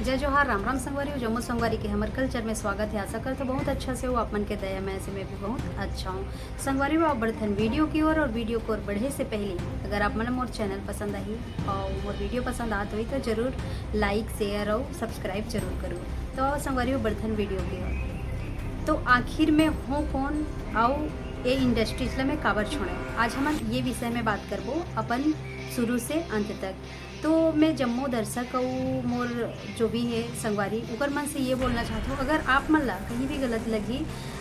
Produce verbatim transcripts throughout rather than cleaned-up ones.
जय जोहार, राम राम संगवारी हो। जम्मो संगवारी के हमर कल्चर में स्वागत है। आशा करत हो बहुत अच्छा से हो, आप मन के दया में ऐसे मैं भी बहुत अच्छा हूँ। संगवारी हो, आप बढ़थन वीडियो की ओर, और वीडियो को बढ़े से पहले अगर आप मन मोर चैनल पसंद आही और मोर वीडियो पसंद आत होही तो जरूर लाइक, शेयर और सब्सक्राइब जरूर करो। तो संगवारी हो, बढ़थन वीडियो की ओर। तो आखिर में हो कौन, आओ ये इंडस्ट्रीज ला मैं काबर छोड़े, आज हमन ये विषय में बात करबो अपन शुरू से अंत तक। तो मैं जम्मो दर्शक अउ मोर जो भी है संगवारी, ओकर मन से ये बोलना चाहत हूँ, अगर आप मन ला कहीं भी गलत लगी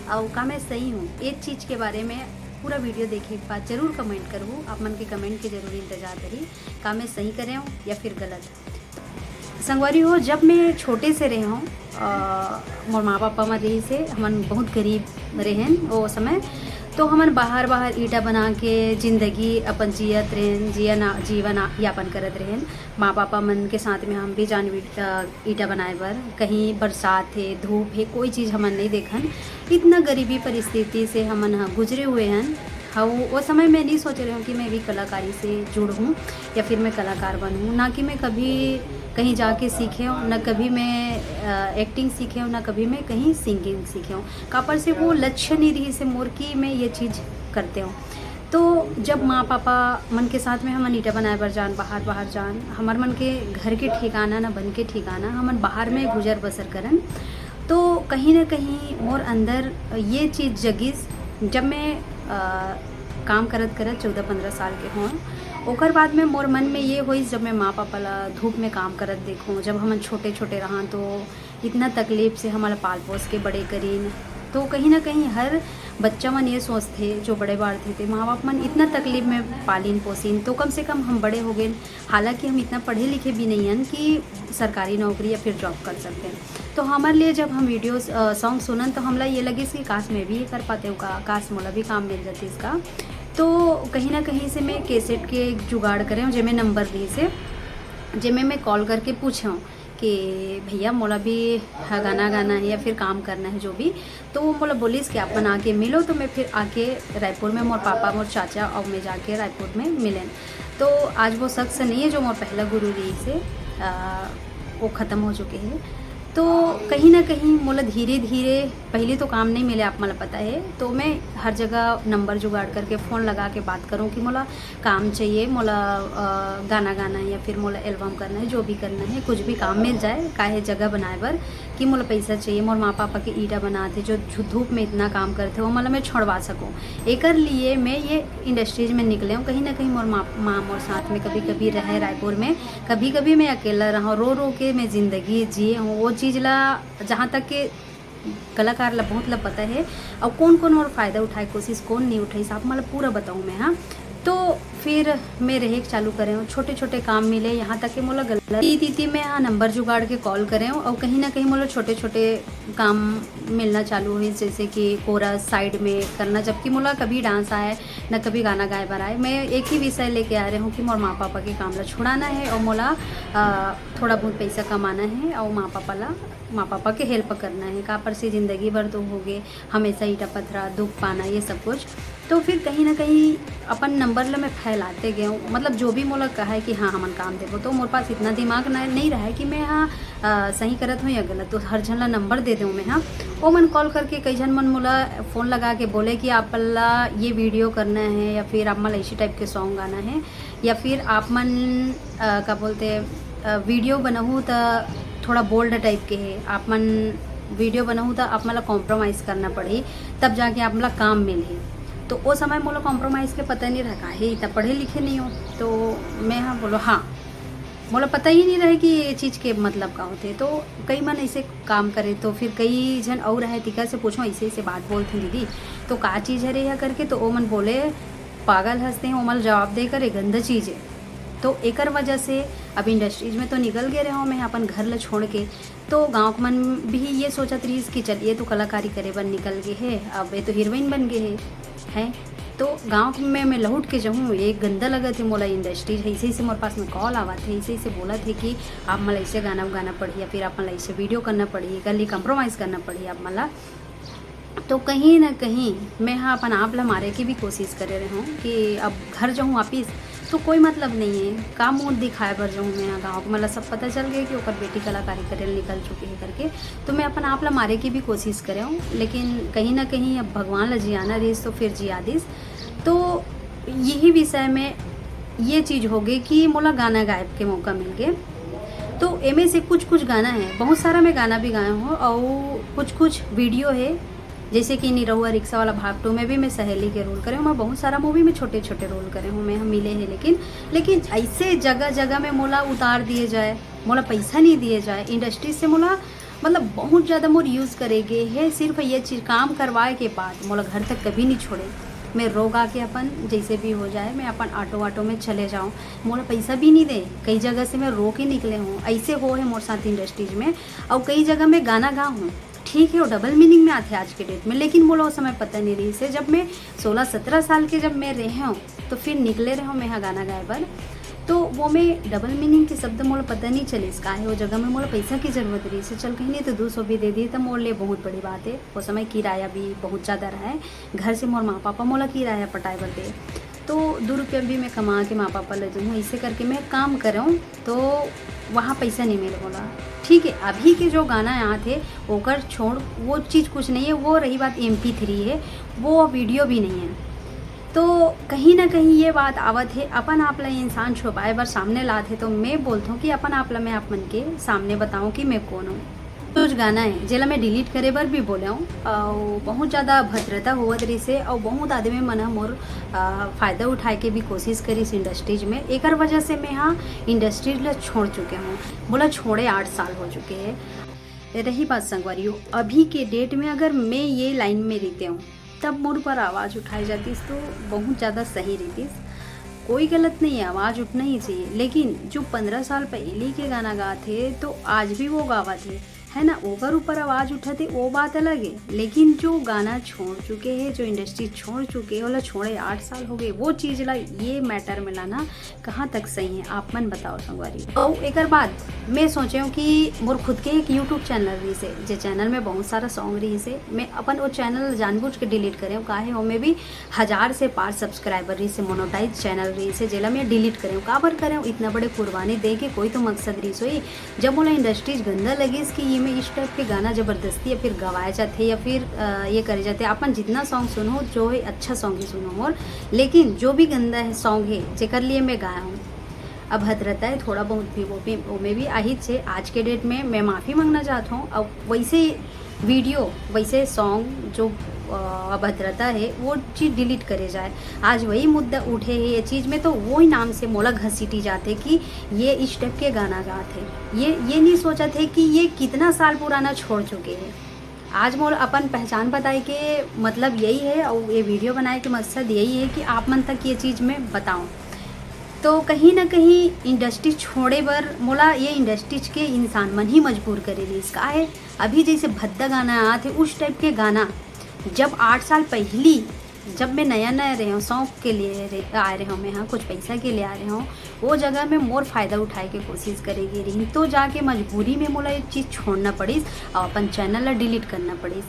अउ का मैं सही हूँ, ये चीज़ के बारे में पूरा वीडियो देखे के बाद जरूर कमेंट करहू। आप मन के कमेंट के जरूर इंतजार करी, का मैं सही करे हूँ या फिर गलत। संगवारी हो, जब मैं छोटे से रहे हूँ, अ, मोर माँ पापा मन रही से हमन बहुत गरीब रहेन ओ समय। तो हमन बाहर बाहर ईटा बना के जिंदगी अपन जियत रहेन, जियन जीवन आ- यापन करत रहेन। माँ पापा मन के साथ में हम भी जान ईटा बनाए बर, कहीं बरसात है, धूप है, कोई चीज़ हमन नहीं देखन। इतना गरीबी परिस्थिति से हमन ह गुजरे हुए हन। हाँ, वो, वो समय मैं नहीं सोच रहे हूँ कि मैं भी कलाकारी से जुड़ूँ या फिर मैं कलाकार बनूँ। ना कि मैं कभी कहीं जाके सीखे हूँ, ना कभी मैं एक्टिंग सीखे हूँ, ना कभी मैं कहीं सिंगिंग सीखे हूँ। कापर से वो लक्ष्य नहीं रही से मोर कि मैं ये चीज़ करते हूँ। तो जब माँ पापा मन के साथ में हमन ईटा बनाए बर जान, बाहर बाहर जान, हमर मन के घर के ठिकाना ना बन के ठिकाना, हमन बाहर में गुजर बसर करन। तो कहीं ना कहीं मोर अंदर ये चीज़ जगिस, जब मैं अ, काम करत करत चौदह पंद्रह साल के हों, ओकर बाद में मोर मन में ये होइस, जब मैं माँ पापा ला धूप में काम करत देखूँ, जब हमन छोटे छोटे रहन तो इतना तकलीफ से हमन ला पाल पोस के बड़े करीन। तो कहीं ना कहीं हर बच्चा मन ये सोचथे, जो बड़े बाढ़थे, ते माँ बाप मन इतना तकलीफ में पालिन पोसिन, तो कम से कम हम बड़े हो गए। हालांकि हम इतना पढ़े लिखे भी नहीं हन कि सरकारी नौकरी या फिर जॉब कर सकते हैं। तो हमारे लिए जब हम वीडियोस, अ, सॉन्ग सुनन तो हमला ये लगिस कि काश मैं भी ये कर पाते हूँ का, काश मोला भी काम मिल जाती इसका। तो कहीं ना कहीं से मैं कैसेट के एक जुगाड़ करे हूँ, जेमे नंबर रहिसे, जेमे मैं कॉल करके पूछे हूँ कि भैया मोला भी ह-, गाना गाना है या फिर काम करना है जो भी। तो वो मोला बोलिस कि आप मन आके मिलो। तो मैं फिर आके रायपुर में मोर पापा, मोर चाचा और मैं जाके रायपुर में मिलेन। तो आज वो शख्स नहीं है जो मोर पहला गुरु रहिसे, अ, वो ख़त्म हो चुके हैं। तो कहीं ना कहीं मोला धीरे धीरे, पहले तो काम नहीं मिले, आप मन ला पता है, तो मैं हर जगह नंबर जुगाड़ करके फ़ोन लगा के बात करूँ कि मोला काम चाहिए, मोला, अ, गाना गाना है या फिर मोला एल्बम करना है, जो भी करना है, कुछ भी काम मिल जाए, काहे जगह बनाए बर कि मोला पैसा चाहिए। मोर माँ पापा के ईटा बनात हे, जो धू-, धूप में इतना काम करथे, वो मोला मैं छोड़वा सकूँ। एकर लिए मैं ये इंडस्ट्रीज में निकले हूँ। कहीं ना कहीं मोर माँ, माँ मोर साथ में कभी कभी रहे रायपुर में, कभी कभी मैं अकेला रहूँ, रो रो के मैं जिंदगी जिए हूँ। वो चीज़ ला, जहाँ तक के कलाकार ला बहुत ला पता है, और कौन कौन मोर फायदा उठाए कोशिश, कौन नहीं उठाइस, आप मन ला पूरा बताऊँ मैं। हाँ, तो फिर मैं रहे के चालू करे हूँ, छोटे छोटे काम मिले, यहाँ तक कि मोला गलती थी, मैं हाँ नंबर जुगाड़ के कॉल करे हूँ, और कहीं ना कहीं मोला छोटे छोटे काम मिलना चालू हुई, जैसे कि कोरस साइड में करना, जबकि मोला कभी डांस आए, न कभी गाना गाए बर आए। मैं एक ही विषय लेके आ रहे हूँ कि मोर माँ पापा के काम ला छुड़ाना है और मोला, अ, थोड़ा बहुत पैसा कमाना है और माँ पापा ला, माँ पापा के हेल्प करना है। कापर से जिंदगी भर तो हो गए हमेशा ईटा पथरा, दुख पाना, ये सब कुछ। तो फिर कहीं ना कहीं अपन नंबर ला मैं फैलाते गए हूँ, मतलब जो भी मोला कहा है कि हाँ हमन काम देबो, तो मोर पास इतना दिमाग ना, नहीं रहा है कि मैं हाँ, अ, सही करत हूँ या गलत, तो हर झन ला नंबर दे दूँ मैं। हाँ, ओ मन कॉल करके, कई झन मन मोला फ़ोन लगा के बोले कि आप ला ये वीडियो करना है या फिर आप मन ला इसी टाइप के सॉन्ग गाना है या फिर आप मन, अ, का बोलते, अ, वीडियो बनहू त थोड़ा बोल्ड टाइप के है, आप मन वीडियो बनहू त आप मन ला कॉम्प्रोमाइज़ करना पड़ही, तब जाके आप मन ला काम मिलही। तो ओ समय मोला कॉम्प्रोमाइज़ के पता नहीं रहा, काहे इतना पढ़े लिखे नहीं हो। तो मैं हाँ बोलो, हाँ, मोला पता ही नहीं रहे कि ये चीज़ के मतलब का होते। तो कई मन ऐसे काम करे, तो फिर कई झन और रहे, तिकर से पूछो, ऐसे ऐसे बात बोलते दीदी, तो का चीज़ है रे यह करके। तो ओ मन बोले, पागल हंसते हैं, ओ मन जवाब देकर, ये गंदा चीज़ है। तो एकर वजह से अब इंडस्ट्रीज में तो निकल गए रहे हूँ मैं अपन घर ला छोड़ के। तो गाँव के मन भी ये सोचत रहिस कि चल, ये तो कलाकारी करे बर निकल गए है, अब ये तो हीरोइन बन गए है, हैं। तो गाँव में मैं लौट के जाऊँ, ये गंदा लगत है मोला इंडस्ट्रीज, ऐसे ऐसे मोर पास में कॉल आवत है, ऐसे ऐसे बोलत है कि आप मन ला ऐसे गाना गाना पड़ही या फिर आप मन ला ऐसे वीडियो करना पड़ही, एकर लिए कॉम्प्रोमाइज़ करना पड़ही आप मन ला। तो कहीं ना कहीं मैं हाँ अपन आप ला मारे के भी कोशिश करे रहे हूँ कि अब घर जाऊँ वापिस, तो कोई मतलब नहीं है, का मुंह दिखाए बर जाऊँ मैं यहाँ गाँव के, मतलब सब पता चल गया कि ओकर बेटी कलाकारी करे निकल चुकी है करके। तो मैं अपन आप ला मारे की भी कोशिश करे हूँ, लेकिन कहीं ना कहीं अब भगवान ला जियाना रहिस तो फिर जिया दिस। तो यही विषय में ये चीज़ हो गई कि मोला गाना गाए के मौका मिल गए। तो एमे से कुछ कुछ गाना है, बहुत सारा मैं गाना भी गाए हूँ और कुछ कुछ वीडियो है, जैसे कि निरहुआ रिक्शा वाला भाग टू में भी मैं सहेली के रोल करे हूँ। मैं बहुत सारा मूवी में छोटे छोटे रोल करे हूँ, मैं हम मिले हैं, लेकिन लेकिन ऐसे जगह जगह में मोला उतार दिए जाए, मोला पैसा नहीं दिए जाए, इंडस्ट्री से मोला मतलब बहुत ज़्यादा मोर यूज़ करे गए है। सिर्फ ये चीज़ काम करवाए के बाद मोला घर तक कभी नहीं छोड़े। मैं रो गा के अपन जैसे भी हो जाए, मैं अपन ऑटो वाटो में चले जाऊँ, मोला पैसा भी नहीं दे। कई जगह से मैं रो के निकले हूँ, ऐसे हो है मोर साथ इंडस्ट्रीज में। और कई जगह मैं गाना गा हूँ, ठीक है, वो डबल मीनिंग में आते आज के डेट में, लेकिन मोला वो समय पता नहीं रहिस है। जब मैं सोलह सत्रह साल के जब मैं रहे हूँ, तो फिर निकले रहे हूँ मैं यहाँ गाना गाए बर। तो वो में डबल मीनिंग के शब्द मोला पता नहीं चलिस का है, वो जगह में मोला पैसा की जरूरत रहिस है। चल कहीं नहीं तो दो सौ भी दे दिए तो मोर लिए बहुत बड़ी बात है। वो समय किराया भी बहुत ज़्यादा रहा है, घर से मोर माँ पापा मोला किराया पटाए बर दे, तो दो रुपया भी मैं कमा के माँ पापा ले दूँ, ऐसे करके मैं काम करूँ। तो वहाँ पैसा नहीं मिले मोला, ठीक है। अभी के जो गाना आत है ओकर छोड़, वो चीज़ कुछ नहीं है। वो रही बात एम पी थ्री है, वो वीडियो भी नहीं है। तो कहीं ना कहीं ये बात आवत है, अपन आप ला इंसान छुपाए बर सामने लात है। तो मैं बोलत हूँ कि अपन आप ला मैं आप मन के सामने बताऊँ कि मैं कौन हूँ। कुछ गाना है जेला मैं डिलीट करे बर भी बोले हूँ, और बहुत ज़्यादा अभद्रता होवत रहिस है और बहुत आदमी मन ह मोर, आ, फायदा उठाए के भी कोशिश करिस इंडस्ट्रीज में। एकर वजह से मैं हाँ इंडस्ट्रीज ला छोड़ चुके हूँ, मोला छोड़े आठ साल हो चुके हैं। रही बात संगवारी हो, अभी के डेट में अगर मैं ये लाइन में रहिते हूँ तब मोर ऊपर आवाज़ उठाई जातीस तो बहुत ज़्यादा सही रहितीस। कोई गलत नहीं है, आवाज़ उठना ही चाहिए, लेकिन जो पंद्रह साल पहले के गाना गात हे तो आज भी वो गावत हे, है ना, ओकर ऊपर आवाज़ उठत हे, वो बात अलग है। लेकिन जो गाना छोड़ चुके हैं, जो इंडस्ट्री छोड़ चुके हैं, ओला छोड़े आठ साल हो गए, वो चीज़ ला ये मैटर में लाना कहाँ तक सही है, आप मन बताओ संगवारी। और एकर बाद मैं सोचे हूँ कि मोर खुद के एक यूट्यूब चैनल रहिस हे, जे चैनल में बहुत सारा सॉन्ग रहिस हे, मैं अपन वो चैनल जानबूझ के डिलीट करे हूँ। काहे, ओमे भी हजार से पार सब्सक्राइबर रहिस हे, मोनेटाइज चैनल रहिस हे, जेला मैं डिलीट करे हूँ। काबर करे हूँ? इतना बड़े कुर्बानी दे के कोई तो मकसद रहिस होही। जब मोला इंडस्ट्रीज गंदा लगिस कि ये में इस टाइप के गाना जबरदस्ती या फिर गवाए जाते या फिर, अ, ये करे जाते, अपन जितना सॉन्ग सुनो जो है अच्छा सॉन्ग ही सुनो मोर, लेकिन जो भी गंदा है सॉन्ग है जेकर लिए मैं गाया हूँ, अभद्रता है थोड़ा बहुत भी, वो भी, वो में भी आहित छे। आज के डेट में मैं माफ़ी मांगना चाहता हूँ। अब वैसे वीडियो, वैसे सॉन्ग जो, अ, अभद्रता है वो चीज़ डिलीट करे जाए। आज वही मुद्दा उठे है ये चीज़ में, तो वही नाम से मोला घसीटी जाते कि ये इस टाइप के गाना गात हे। ये ये नहीं सोचत हे कि ये कितना साल पुराना छोड़ चुके हैं। आज मोर अपन पहचान बताए के मतलब यही है और ये वीडियो बनाए के मकसद यही है कि आप मन तक ये चीज़ मैं बताऊं। तो कहीं ना कहीं इंडस्ट्री छोड़े बर मोला ये इंडस्ट्रीज के इंसान मन ही मजबूर करे रहिस। काहे, अभी जैसे भद्दा गाना आत हे उस टाइप के गाना, जब आठ साल पहली जब मैं नया नया रहे हूँ, शौक के लिए रहे, आए रहे हूँ मैं यहाँ, कुछ पैसा के लिए आ रहे हूँ, वो जगह में मोर फायदा उठाए के कोशिश करे गे रही, तो जाके मजबूरी में मोला ये चीज़ छोड़ना पड़िस और अपन चैनल ला डिलीट करना पड़िस।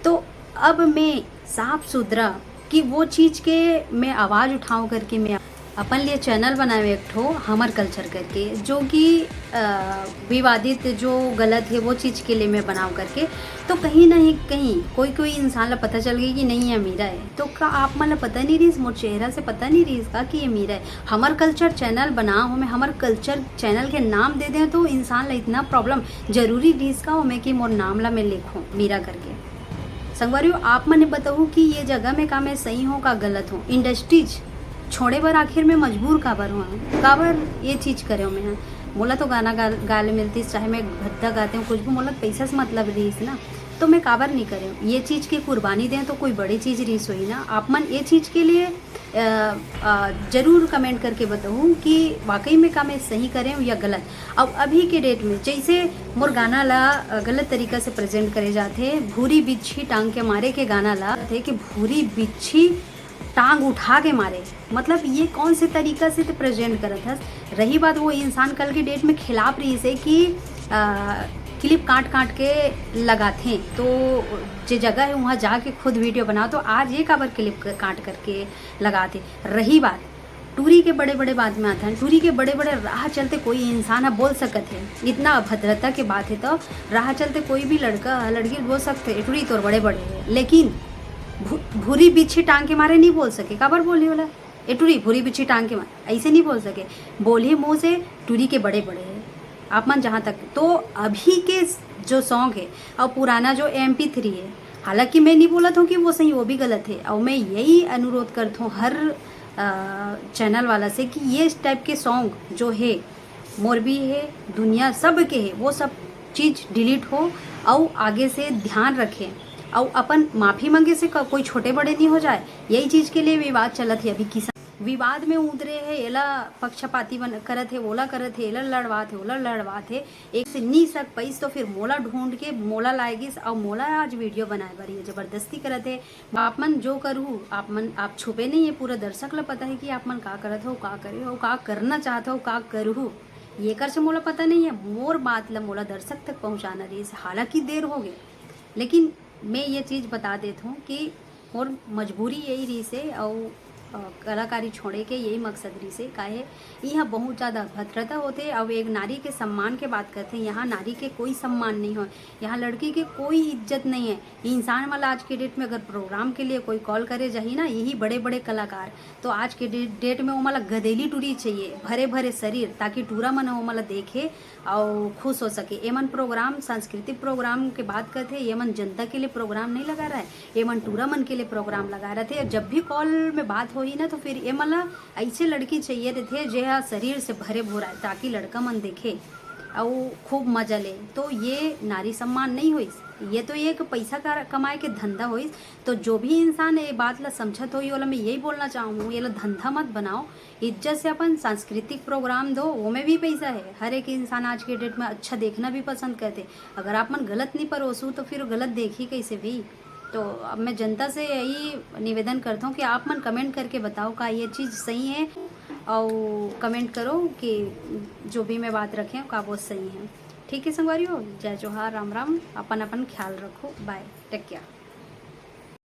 तो अब मैं साफ सुथरा कि वो चीज़ के मैं आवाज़ उठाऊँ करके मैं अपन लिए चैनल बनाए एक ठो हमर कल्चर करके, जो कि, अ, विवादित जो गलत है वो चीज़ के लिए मैं बनाऊँ करके। तो कहीं ना ही कहीं कोई कोई इंसान ला पता चल गई कि नहीं, ये मीरा है। तो का आप मन ला पता नहीं रहिस, मोर चेहरा से पता नहीं रहिस का कि ये मीरा है? हमर कल्चर चैनल बना हो, मैं हमर कल्चर चैनल के नाम दे दें तो इंसान ला इतना प्रॉब्लम, जरूरी रहिस का हो मैं कि मोर नाम ला मैं लिखूँ मीरा करके? संगवारी हो, आप मन बताओ कि ये जगह में का मैं सही हूँ का गलत हूँ? इंडस्ट्रीज छोड़े बर आखिर में मजबूर काबर हूँ? काबर ये चीज़ करे हूँ मैं? मोला तो गाना गा, गाले मिलतीस, चाहे मैं भद्दा गाते हूँ, कुछ भी, मोला पैसा से मतलब रहिस ना, तो मैं काबर नहीं करे हूँ? ये चीज़ की कुर्बानी दें तो कोई बड़ी चीज़ रहिस होही ना। आप मन ये चीज़ के लिए, अ, अ, जरूर कमेंट करके बताऊँ कि वाकई में का मैं सही करे हूँ या गलत। अब अभी के डेट में जैसे मोर गाना ला, अ, गलत तरीका से प्रेजेंट करे जाते, भूरी बिच्छी टांग के मारे के गाना ला थे कि भूरी बिच्छी टांग उठा के मारे, मतलब ये कौन से तरीका से तो प्रेजेंट करत हस? रही बात वो इंसान कल के डेट में खिलाफ रहिस हे कि, आ, क्लिप काट काट के लगाथे, तो जे जगह है वहाँ जाके खुद वीडियो बनाओ, तो आज ये काबर क्लिप क-, काट करके लगाथे? रही बात टूरी के बड़े बड़े बात में आथन। टूरी के बड़े बड़े राह चलते कोई इंसान ह बोल सकत हे। इतना अभद्रता के बात हे तो राह चलते कोई भी लड़का लड़की बोल सकते हे, "टूरी तोर बड़े बड़े हे।" लेकिन भू-, भूरी बिच्छी टांग के मारे नहीं बोल सके। काबर बोली ओला, "ए टूरी, भूरी बिच्छी टांग के मारे", ऐसे नहीं बोल सके। बोली मुंह से, "टूरी के बड़े बड़े हे।" आप मन जहाँ तक, तो अभी के जो सॉन्ग है और पुराना जो एम पी थ्री है, हालांकि मैं नहीं बोलत हूँ कि वो सही, वो भी गलत है। और मैं यही अनुरोध करत हूँ हर चैनल वाला से कि ये टाइप के सॉन्ग जो है, मोर भी है, दुनिया सब के है, वो सब चीज़ डिलीट हो और आगे से ध्यान रखें और अपन माफ़ी मांगे से क-, कोई छोटे बड़े नहीं हो जाए। यही चीज़ के लिए विवाद चलत है अभी। किसान विवाद में उतरे है, एला पक्षपाती बन करत है, ओला करत है, एला लड़वात है, ओला लड़वात है। एक से नी सक पाइस तो फिर मोला ढूंढ के मोला लाए गिस और मोला आज वीडियो बनाए बर ये जबरदस्ती करत है। आप मन जो करहू, आप मन, आप छुपे नहीं है, पूरा दर्शक ला पता है कि आप मन का करत हो, का करे हो, का करना चाहत हो, का करहू, ये कर से मोला पता नहीं है। मोर बात ला मोला दर्शक तक पहुँचाना रहिस, हालांकि देर हो गए, लेकिन मैं ये चीज़ बता देत हूँ कि मोर मजबूरी यही रहिस हे, अउ, अ, कलाकारी छोड़े के यही मकसद रहिस हे। काहे, इहाँ बहुत ज़्यादा अभद्रता होथे, अउ एक नारी के सम्मान के बात करथे, यहाँ नारी के कोई सम्मान नहीं होय, यहाँ लड़की के कोई इज्जत नहीं है। इंसान मन ला आज के डेट में अगर प्रोग्राम के लिए कोई कॉल करे जाही ना, यही बड़े-बड़े कलाकार, तो आज के डे-, डेट में ओमन ला गदेली टूरी चाहिए, भरे-भरे शरीर, ताकि टूरा मन ओमन ला देखे अउ खुश हो सके। एमन प्रोग्राम, सांस्कृतिक प्रोग्राम के बात करथे, एमन जनता के लिए प्रोग्राम नहीं लगा रहे, एमन टूरा मन के लिए प्रोग्राम लगा रहे थे। जब भी कॉल में बात होही ना, तो फिर एमन ला ऐसे लड़की चाहिए रहिथे, जे हा शरीर से भरे भोरा है, ताकि लड़का मन देखे अउ खूब मजा ले। तो ये नारी सम्मान नहीं होइस, ये तो एक पैसा का कमाए के धंधा होइस। तो जो भी इंसान ये बात ला समझत होही, ओला मैं यही बोलना चाहूँ, ये ला धंधा मत बनाओ, इज्जत से अपन सांस्कृतिक प्रोग्राम दो, ओमे भी पैसा है। हर एक इंसान आज के डेट में अच्छा देखना भी पसंद करथे। अगर आप मन गलत नहीं परोसू तो फिर गलत देखही कैसे भी? तो अब मैं जनता से यही निवेदन करता हूँ कि आप मन कमेंट करके बताओ का ये चीज़ सही है, और कमेंट करो कि जो भी मैं बात रखे हूँ का वो सही है। ठीक है संगवारी हो, जय जोहार, राम राम, अपन अपन ख्याल रखो, बाय, टेक केयर।